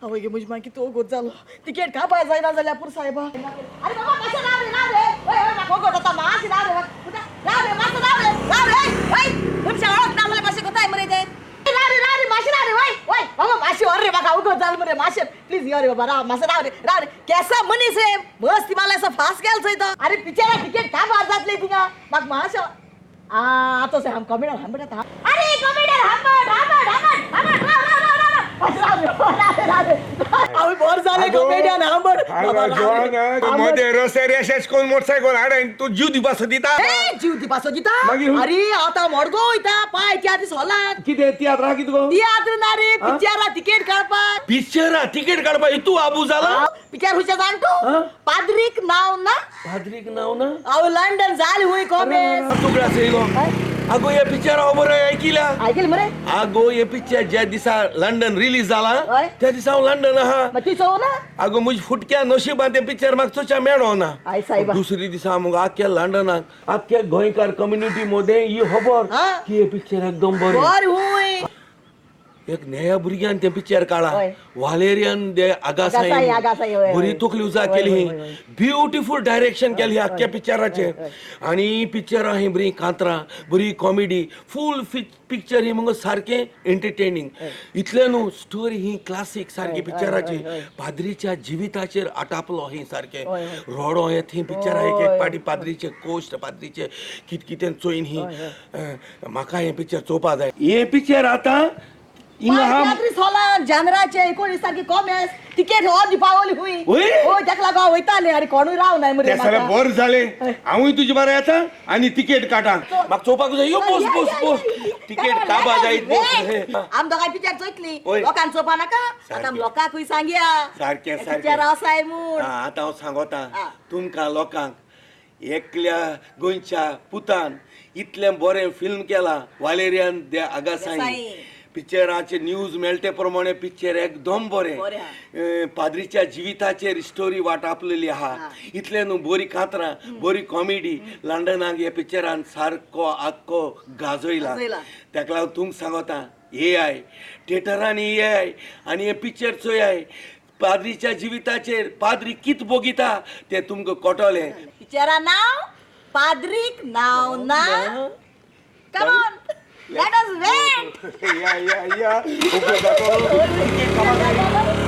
आवय गे म्हजी मागीर तो गोत जालो तिकेट काबार जायना जाल्यार पुरो सायबा. अरे बाबा मातशें राव रे राव रे वय वय म्हाका वगत जाता मातशें राव रे राव रे मातसो राव रे राव रे वय मनशां वळख ना जाल्यार मातशें कोताय मरे ते राव रे राव रे मातशें राव रे वय वय बाबा मातशें व्हर रे म्हाका वगत जाल मरे मातशें प्लीज यो रे बाबा राव मातसो राव रे राव रे केसा मनीस रे मस्त हिमालय असो फास्ट गेल थंय तो. अरे पिक्चरा तिकेट काबार जातली थिंगा म्हाका मातशें आतां हांव कॉमेडियन हांबट आतां. अरे कॉमेडियन हांबट हांबट हांबट हांबट राव राव राव राव राव राव रे राव रे बर जालें कॉमेडियन हांबट. मदें रस्त्यार अशेंच कोण मोटरसायकल हाड आनी तूं जीव दिवपाचो दिता. जीव दिवपाचो दिता. मागीर? अरे आतां मडगो वयता पांय तियात्र सोलात. कितें तियात्र आहा कितें गो? तियात्र ना रे पिक्चरा तिकेट काडपाक. पिक्चरा तिकेट काडपाक इतू आबू जाला. पिक्चर खुंयचें जाण तूं? पाद्रीक नांव ना. पाद्रीक नांव ना. हांव लंडन जालें हुंय कॉमेस. तुगडे आसा येयलो. आगो हे पिक्चर हांव बरें आयकिल्या. आयकलें मरे? आगो हे पिक्चर ज्या दिसा लंडन रिलीज जाला हय. त्या दिसा हांव लंडन आहा. मागीर ती चोव ना. आगो म्हजी फुटक्या नशिबान तें पिक्चर म्हाका चोवच्या मेळो ना. I सायबा. दुसरी दिसा मुगो आख्ख्या लंडनाक आख्ख्या गोंयकार कम्युनिटी मदें ही खबर हा. की हे पिक्चर एकदम बरें. बरें हुंय. एक नया भुरग्यान तें पिक्चर काडला हय. वालेरियन दे आगासाई, आगासाई आगासाई, हय, बरी हय. तकली उजा हय, केली. हय, हय, हय. ब्युटिफूल डायरेक्शन केली आख्ख्या पिक्चराचें. आनी पिक्चरां ही बरी कांतरां बरी कॉमेडी फूल पिक्चर ही मुगो सारकें एंटरटेनिंग. इतलें न्हू स्टोरी ही क्लासीक सारकी पिक्चराची. पाद्रीच्या जिविताचेर आटापलो ही सारकें. हय, हय. रोडो येत ही पिक्चरां एक एक हय. पाटी पाद्रीचे कोश्ट पाद्रीचे कित कितें चोयन ही म्हाका हें पिक्चर चोवपा जाय. हें पिक्चर आतां हिंगा आहा. तियात्री सोलान जानराचे एकोणीस सारकी कॉमेस तिकेट हो दिपावली हुंय. वय? हय तेका लागून हांव वयतालें. अरे कोणूय राव नाय मरे ते साले म्हाका. बरें जालें हांवूय तुजे बारा येता आनी तिकेट काडटा. म्हाका चोवपाक जाय. यो बस बस बस तिकेट काबा जायत बस. आम दोगांय पिक्चर चोयतली. वय. लोकांक चोवपा नाका. आतां सारकें. लोकांकूय सांगया सारकें सारकें. पिक्चर आसाय म्हूण. आतां हांव सांगोता हा. तुमकां लोकांक एकल्या गोंयच्या पुतान इतलें बरें फिल्म केलां वालेरियन दे आगासाई. देसाई. पिक्चराचे न्यूज मेळटे प्रमाणे पिक्चर एकदम बरें. बरें आहा. पाद्रीच्या जिविताचेर स्टोरी वाटापलेली आहा. इतलें न्हू बरी कातरां बरी कॉमेडी लंडनाक ह्या पिक्चरान सारको आख्खो गाजयला. गाजयला. ताका लागून तुमकां सांगोता येयाय थिएटरांनी येयाय आनी हें पिक्चर चोयाय. पाद्रीच्या जिविताचेर पाद्री कित भोगिता तें तुमकां कळटलें. पिक्चरा नांव पाद्रीक नांव ना. Come on, let us wait. या या या. उपयोग जातलो. तिकेट काडपा जाय.